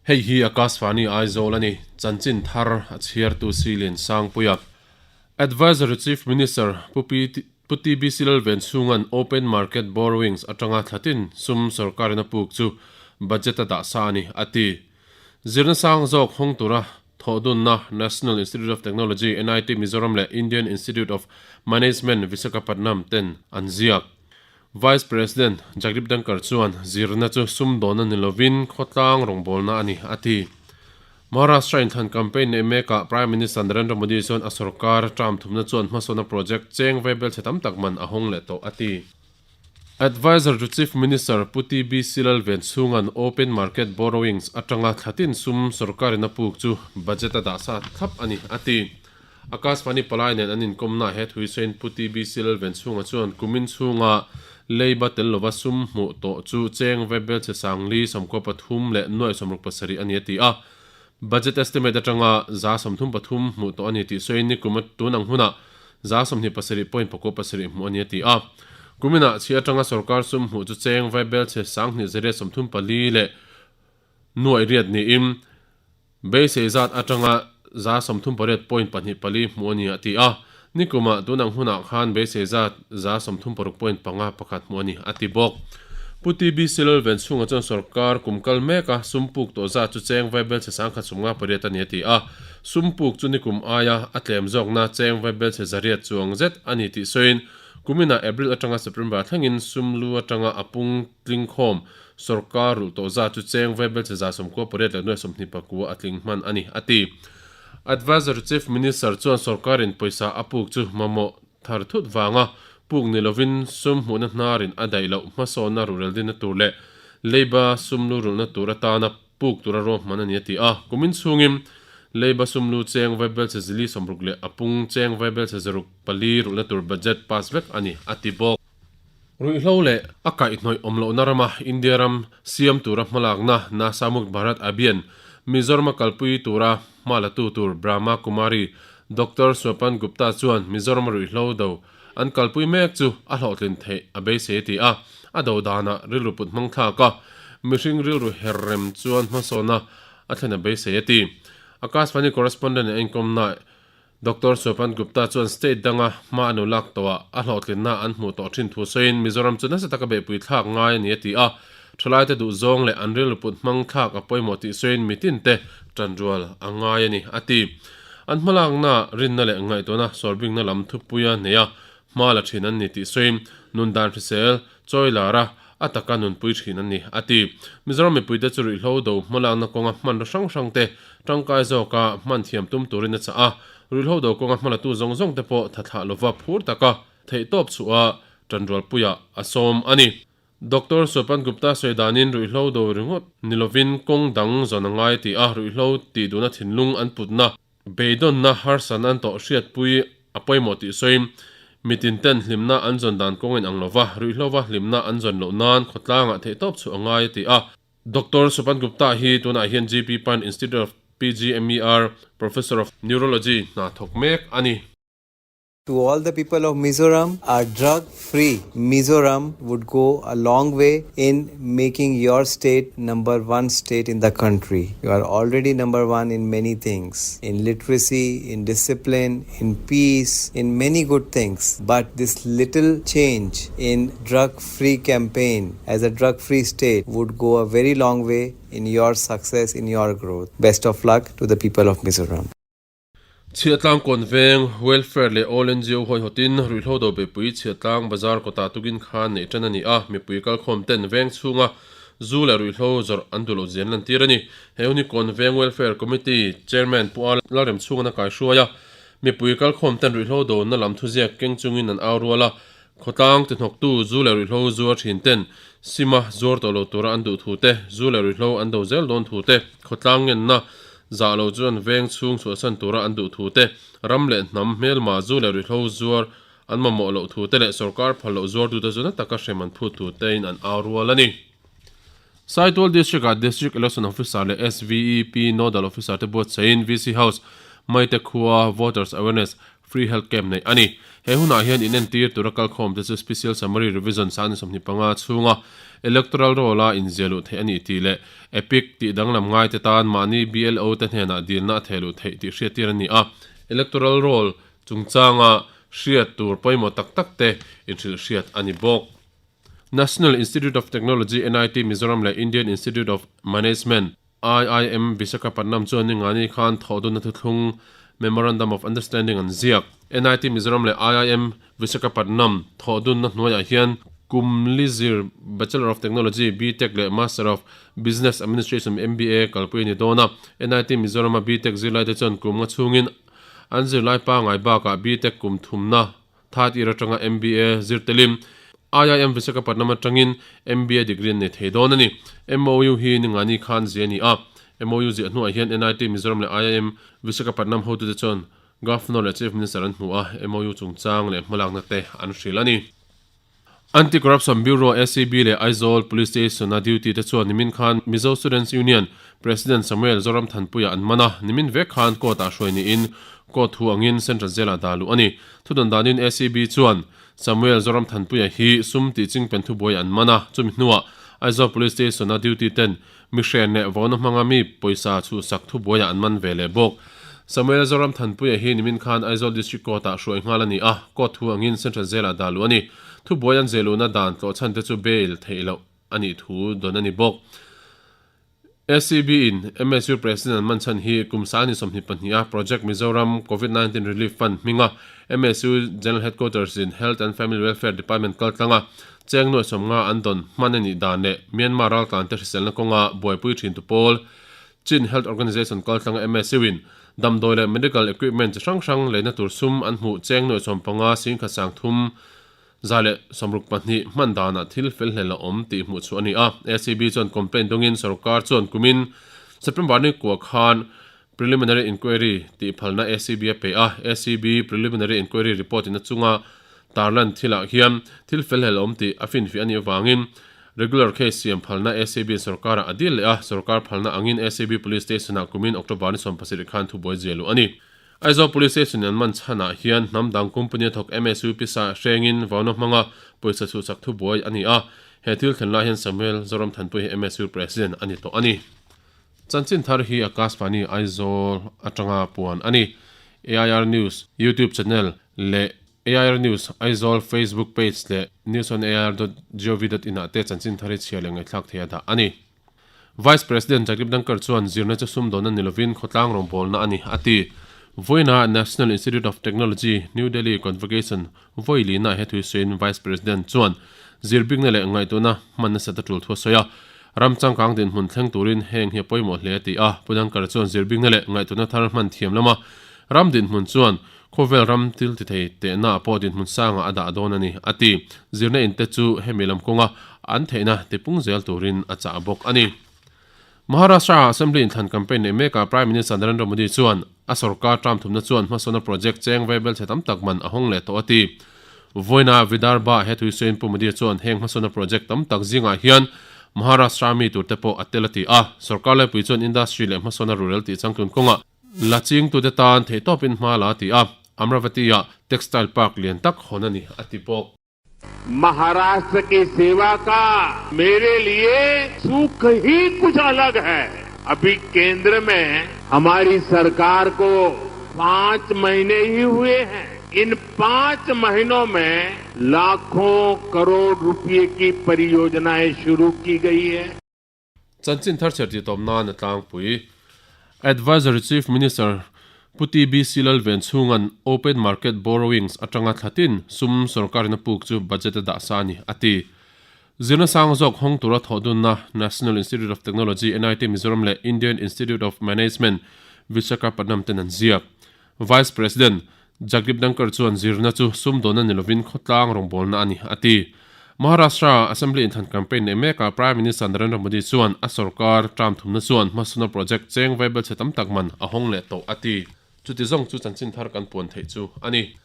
Hei hi Akashvani Aizawl a ni, chanchin thar a chhiartu Silin Sangpuia. Advisory Chief Minister Pu Pu TBC Lalvenchhunga'n Open Market Borrowings atanga thlatin sum sorkarin a puk chu budget a dah sa a ni, a ti. Zirna sang zawk hawng tura thawhdunna National Institute of Technology, NIT, Mizoram leh Indian Institute of Management, Visakhapatnam ten an ziak. Vice President Jagdeep Dhankhar chuan zirna chu sumdawnna ni lovin khawtlang rawngbawlna a ni, a ti. Maharashtra inthlan campaign neih mekah Prime Minister Narendra Modi chuan a sorkar term thumna chuan hmasawnna project cheng ve belchhe tam tak man a hawng leh tawh, a ti. Adviser to Chief Minister Pu TB Silalven chhunga'n open market borrowings atanga thlatin sum sorkarin a puk chu budget a dah sa thlap a ni, a ti. Akashvani palai nen an inkawmnaah he thui sawiin Pu TB Silalven chhunga chuan kumin chhunga leiba tel lova sum hmuh tawh chu cheng ve belchhe sangli 13 leh nuaih 67 a ni a ti a. Budget estimate atanga 33% hmuh tawh a ni tih sawiin nikum tun ang hunah 27 point 97 hmuh a ni a ti a. Kuminah chhi atanga sorkar sum hmuh chu cheng vai belchhe 2 zariat 34 leh nuaih riat niin beisei zat atanga 38 point 2 pali hmuh a ni a ti a. Nikumah tun ang hunah khan beisei zat 36 point 5 pakhat hmuh a ni a ti bawk. Pu TB Silolven chhungah chuan sorkar kum kal mek a, sum puk tawh zat chu cheng vai belchhe 158 a ni a ti a. Sum puk chu nikum aia a tlem zawkna cheng vai belchhe zariat chuang zet a ni tih sawiin kuminah April atanga September thlengin sum lu atanga a pung tling khawm sorkar rulh tawh zat chu cheng vai belchhe 98 leh nuai 29 a tling hman a ni a ti. Adviser Chief Minister chuan sorkarin pawisa a puk chu mamawh thar thut vanga puk ni lovin sum hmuhna hnarin a daih loh hmasawnna ruhrel dinna tur leh leiba sum lu rulhna tur atana puk tura ruahman a ni a ti a. Kumin chhungin leiba sum lu cheng vaibelchhe zili 60 leh a pung cheng vaibelchhe 4 rulhna tur budget pass vek a ni a ti bawk. Ruihhlo leh a kaihhnawih awm lohna rama India ram siam tura hmalakna Nasha Mukt Bharat Abhiyan Mizoram a kalpui tura hma latu tur Brahma Kumari Doctor Swapan Gupta chuan Mizoram a ruihhlo do an kalpui mek chu a hlawhtlin theih a beisei a ti a, a do danah rilru put hmang thlak a, mihring rilru her rem chuan hmasawna a thlen a beisei a ti. Akashvani correspondent in a inkawmna Doctor Swapan Gupta chuan state danga hma an lo lak tawhah a hlawhtlinna an hmuh tawh thin thu sawiin Mizoram chu nasa taka beihpui thlak ngai a ni a ti a, thalaite duhzawng leh an rilru put hmang thlak a pawimawh tih sawiin mitinte tanrual a ngai a ni a ti. An hmalakna rinna leh ngaihtuahna sawrbingna lam thupuia neia hma la thin an ni tih sawiin nun dan hrisel chawi lara a taka nunpui thin an ni a ti. Mizoram mipuite chu ruihhlo do hmalakna kawnga hmanraw hrang hrangte tangkai zawka hman thiam tum turin a chah a, ruihhlo do kawnga hmalatu zawng zawngte pawh thathlah lova phur taka theihtawp chhuah tanrualpuiah a sawm a ni. Doctor Swapan Gupta sawi danin ruihhlo do ringawt ni lovin kawng dang zawn a ngai tih a, ruihhlo tih duhna thinlung an putna, beidawnna harsan an tawh hriatpui a pawimawh tih sawiin mitin ten hlimna an zawn dan kawng in ang lova, ruihhlova hlimna an zawn loh nan khawtlangah theihtawp chhuah a ngai a ti a. Doctor Swapan Gupta hi tunah hian GP Pant Institute of PGIMER Professor of Neurology hna thawk mek a ni. To all the people of Mizoram, a drug free Mizoram would go a long way in making your state number one state in the country. You are already number one in many things in literacy, in discipline, in peace, in many good things. But this little change in drug free campaign as a drug free state would go a very long way in your success, in your growth. Best of luck to the people of Mizoram. Chhiahtlang kawn veng, Welfare leh All NGO hawihawtin ruihhlo do beihpui Chhiahtlang bazar kawtah tukin khan neih tan a ni a, mipui kalkhawm ten veng chhunga zu leh ruihhlo zawrh an duh loh zia an lantir a ni. He hun hi kawn veng Welfare Committee Chairman Pu A Lalremchhunga'n a kaihruai a, mipui kalkhawm ten ruihhlo dona lam thuziak keng chungin an au rual a, khawtlang tihnawktu zu leh ruihhlo zuar thin ten sima zuar tawh lo tura an duh thu te, zu leh ruihhlo an do zel dawn thu te, khawtlang ngenna zah lo chuan veng chhung chhuahsan tura an duh thu te, ram leh hnam hmelma zu leh ruihhlo zuar an mamawh loh thu te leh sorkar phal loh zuartute chu na taka hrem an phut thu tein an au rual a ni. Saitual District-ah District Election Officer leh SVEP Nodal Officer te buatsaihin VC House, Maite khua Voters Awareness. Free Health Camp neih a ni. He hunah hian inentir tura kalkhawmte chu Special Summary Revision 25 chhunga Electoral Roll-a inziah luh theih a nih tih leh EPIC tih danglam ngaite tan mahni BLO te hnenah dilna a theh luh theih tih hriattir a ni a. Electoral Roll chungchanga hriat tur pawimawh tak tak te inhrilh hriat a ni bawk. National Institute of Technology, NIT, Mizoram leh Indian Institute of Management, IIM Visakhapatnam chuan ningani khan thawhdunna thuthlung Memorandum of Understanding an ziak. NIT Mizoram leh IIM Visakhapatnam thawhdunna hnuaiah hian kum li zir Bachelor of Technology, BTech, leh Master of Business Administration, MBA, kalpui a ni dawn a. NIT Mizorama BTech zirlaite chuan kum nga chhungin an zirlai pangngai bakah BTech kum thumna Third year atanga MBA zir telin IIM Visakhapatnam atangin MBA degree an nei thei dawn a ni. MOU hi ningani khan zia a ni a. MOU ziah hnuah hian NIT Mizoram leh IIM Visakhapatnam hotute chuan Governor leh Chief Minister an hmu a, MOU chungchang leh hmalakna te an hrilh a ni. Anti-Corruption Bureau, ACB, leh Aizawl Police Station-a duty te chuan nimin khan Mizo Students Union President Samuel Zoramthanpuia an man a, nimin vek khan court-ah hruai niin court thu angin Central Jail-ah dah luh a ni. Thudan danin ACB chuan Samuel Zoramthanpuia hi sum tih chingpen thubuai an man a, chumi hnuah Aizawl Police Station-a duty ten mihren leh vauna hmanga mi pawisa chhuhsak thubuaiah an man ve leh bawk. Samuel Zoramthanpuia hi nimin khan Aizawl District Court-ah hruai nghal a ni a, court thu angin Central Jail-ah dah luh a ni. Thubuai an zehluhna dan tlawhchhan te chu bail theih loh a nih thu dawn a ni bawk. ACB in MSU President an man chhan hi kum sani 22 a Project Mizoram Covid 19 Relief Fund hminga MSU General Headquarters in Health and Family Welfare Department kaltlanga cheng nuai 50 an dawn hman a nih dan leh Myanmar raltlante hriselna kawnga buaipui thin tu pawl Chin Health Organization kaltlanga MSU in damdawi leh medical equipment chi hrang hrang leina tur sum an hmuh cheng nuai 15 singkhat 30 162 hman danah thil fel hlel a awm tih hmuh chhuah a ni a. ACB chuan complaint dawngin sorkar chuan kumin September ni kua khan Preliminary Inquiry tih phalna ACB a pe a. ACB Preliminary Inquiry report in a chunga tarlan thilah hian thil fel hlel a awm tih a finfiah a nih avangin Regular case siam phalna ACB in sorkarah a dil leh a, sorkar phalna angin ACB Police Station-ah kumin October ni 17 khan thubuai zia luh a ni. Aizawl Police Station an man chhanah hian hnam dang company a thawk MSU pisa hrengin vauna hmanga pawisa chhuhsak thubuai a ni a, he thil thlen lai hian Samuel Zoramthanpui hi MSU President a ni tawh a ni. Chanchin thar hi Akashvani Aizawl atanga puan a ni. AIR News YouTube channel leh AIR News Aizawl Facebook page leh newsonair.gov.in ah te chanchin thar hi chhiar leh ngaihthlak thei a dah a ni. Vice President Jagdeep Dhankhar chuan zirna chu sumdawnna ni lovin khawtlang rawngbawlna a ni, a ti. Vawiina National Institute of Technology, New Delhi Convocation vawi lina he thuisuiin Vice President chuan zirbikna leh ngaihtuahna hman nasat a tul thu a sawi a. Ram changkang dinhmun thleng turin heng hi a pawimawh hle a ti a. Pu Dhankhar chuan zirbikna leh ngaihtuahna thar hman thiam lama ram dinhmun chuan Khawvel ram thil ti thei tehna pawh dinhmun sangah a dah dawn a ni, a ti. Zirna in te chu hemi lam kawnga an theihna tipung zel turin a chah bawk a ni. Maharashtra Assembly inthlan campaign neih mekah Prime Minister Narendra Modi chuan a sorkar term thumna chuan hmasawnna project cheng vaibel chhe tam tak man a hawng leh tawh a ti. Vawiina Vidarbha he thuisuiin Pu Modi chuan heng hmasawnna project tam tak zingah hian Maharashtra mi turte pawh a tel a ti a. Sorkar laipui chuan industry leh hmasawnna rurel tih changtlun kawngah La chingtute tan theihtawpin hma la ti a, Amravati-ah Textile Park lian tak hawn a ni, a ti bawk. Maharashtra ki seva ka mere liye sukh hi kuch alag hai. Abhi kendra mein hamari sarkar ko paanch mahine hi hue hain. In paanch mahino mein lakhon crore rupaye ki pariyojanayein shuru ki gayi hai. Chanchin thar chher tih tawp nan a tlangpui. Advisory Chief Minister Pu TBC Lalvenchhunga'n Open Market Borrowings atanga thlatin sum sorkarin a puk chu budget a dah sa a ni, a ti. Zirna sang zawk hawng tura thawhdunna National Institute of Technology, NIT, Mizoram leh Indian Institute of Management, Visakhapatnam ten an ziak. Vice President Jagdeep Dhankhar chuan zirna chu sumdawnna ni lovin khawtlang rawngbawlna a ni, a ti. Maharashtra Assembly inthlan campaign neih mekah Prime Minister Narendra Modi chuan a sorkar term thumna chuan hmasawna project cheng vaibel chhe tam tak man a hawng leh tawh, a ti. Chuti zawng chu chanchin thar kan puan theih chu a ni.